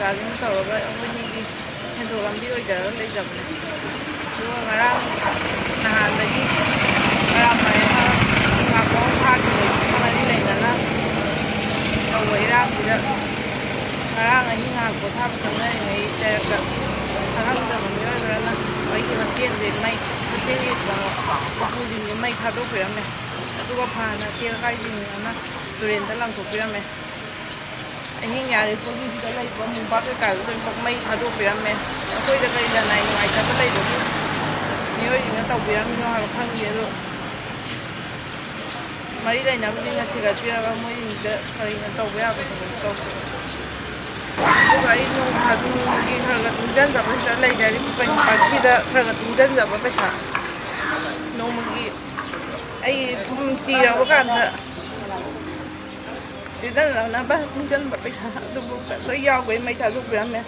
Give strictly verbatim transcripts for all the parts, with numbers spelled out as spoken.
ꯒꯥꯔꯤꯅ ꯇꯧꯔꯒ ꯑꯩꯈꯣꯏꯅꯤꯒꯤ ꯁꯦꯟꯊꯣꯛ ꯂꯝꯕꯤ ꯑꯣꯏꯖꯔꯒ ꯂꯩꯖꯕꯅꯦ꯫ ꯑꯗꯨꯒ ꯉꯔꯥꯡ ꯅꯍꯥꯟꯗꯒꯤ ꯉꯔꯥꯡ ꯃꯥꯏ ꯉꯥꯛꯄ ꯑꯃ ꯐꯥꯈꯤꯕ ꯃꯔꯤ ꯂꯩꯅꯅ ꯇꯧꯕ ꯏꯔꯥꯡꯁꯤꯗ ꯉꯔꯥꯡ ꯑꯍꯤꯡ ꯉꯥꯏꯍꯥꯛ ꯄꯣꯊꯥꯕ ꯆꯪꯅꯔꯤꯉꯩ ꯂꯩꯔꯛꯇ ꯈꯪꯍꯧꯗꯕ ꯃꯤꯑꯣꯏ ꯈꯔꯅ ꯑꯩꯒꯤ ꯍꯣꯇꯦꯜꯁꯦ ꯃꯩ, ꯍꯣꯇꯦꯜꯒꯤ ꯎꯄꯨꯁꯤꯡꯁꯦ ꯃꯩ ꯊꯥꯗꯣꯛꯄꯤꯔꯝꯃꯦ꯫ ꯑꯗꯨꯒ ꯐꯥꯟꯅ ꯑꯇꯦꯛ ꯑꯀꯥꯏꯁꯤꯡ ꯑꯃꯅ ꯇꯨꯔꯦꯟꯗ ꯂꯪꯊꯣꯛꯄꯤꯔꯝꯃꯦ꯫ ꯑꯍꯤꯡ ꯌꯥꯔꯦ ꯄꯨꯡꯁꯤꯗ ꯂꯩꯕ ꯃꯣꯝꯄꯥꯛ ꯀꯩꯀꯥꯗꯣ ꯂꯣꯏꯅꯃꯛ ꯃꯩ ꯊꯥꯗꯣꯛꯄꯤꯔꯝꯃꯦ꯫ ꯑꯩꯈꯣꯏꯗ ꯀꯔꯤ ꯂꯅꯥꯏ ꯅꯨꯡꯉꯥꯏꯇꯕ ꯂꯩꯕꯒꯤ ꯃꯤꯑꯣꯏꯁꯤꯡꯅ ꯇꯧꯕꯤꯔꯝꯃꯤꯅꯣ ꯍꯥꯏꯕ ꯈꯪꯗꯦ꯫ ꯑꯗꯣ ꯃꯔꯤ ꯂꯩꯅꯕꯁꯤꯡꯅ ꯊꯤꯒꯠꯄꯤꯔꯒ ꯃꯣꯏꯁꯤꯡꯗ ꯀꯔꯤꯅꯣ ꯇꯧꯕ ꯌꯥꯕ ꯊꯕꯛ ꯇꯧꯕꯤꯔꯣ꯫ ꯑꯗꯨꯒ ꯑꯩ ꯅꯣꯡ ꯐꯥ-, ꯅꯣꯡꯃꯒꯤ ꯈꯔ ꯈꯔ ꯇꯨꯡꯁꯤꯟꯖꯕꯁꯤꯗ ꯂꯩꯖꯔꯤꯕ ꯄꯩꯁꯥꯁꯤꯗ ꯈꯔ ꯈꯔ ꯇꯨꯡꯁꯤꯟꯖꯕ ꯄꯩꯁꯥ, ꯅꯣꯡꯃꯒꯤ ꯑꯩ ꯁꯨꯝ ꯊꯤꯔꯕ ꯀꯥꯟꯗ ꯁꯤꯖꯤꯟꯅꯅꯕ ꯇꯨꯡꯁꯤꯟꯕ ꯄꯩꯁꯥ ꯑꯗꯨꯕꯨ ꯂꯣꯏ ꯌꯥꯎꯈ꯭ꯔꯦ, ꯃꯩ ꯊꯥꯗꯣꯛꯄꯤꯔꯝꯃꯦ꯫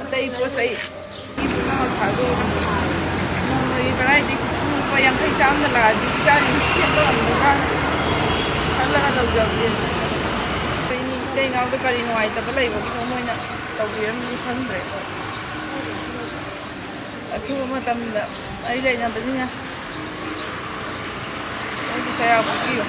ꯑꯇꯩ ꯄꯣꯠ ꯆꯩ ꯏꯕꯨꯡꯉꯣ ꯊꯥꯗꯣꯛꯑꯒ ꯅꯣꯡꯃꯒꯤ ꯀꯗꯥꯏꯗꯒꯤ ꯂꯨꯄꯥ ꯌꯥꯡꯈꯩ ꯆꯥꯝꯗ ꯂꯥꯛꯑꯗꯤ ꯏꯆꯥꯁꯤꯡ ꯁꯦꯝꯕ ꯉꯝꯒꯗ꯭ꯔꯥ ꯈꯜꯂꯒ ꯇꯧꯖꯕꯅꯦ꯫ ꯑꯩꯈꯣꯏ ꯏꯇꯩ ꯏꯅꯥꯎꯗ ꯀꯔꯤ ꯅꯨꯡꯉꯥꯏꯇꯕ ꯂꯩꯕꯒꯤꯅꯣ ꯃꯣꯏꯅ ꯇꯧꯕꯤꯔꯝꯃꯤꯅꯣ ꯈꯪꯗ꯭ꯔꯦ꯫ ꯑꯊꯨꯕ ꯃꯇꯝꯗ ꯃꯔꯤ ꯂꯩꯅꯕꯁꯤꯡꯅ ꯃꯣꯏꯒꯤ ꯆꯩꯔꯥꯛ ꯄꯤꯕꯤꯌꯨ꯫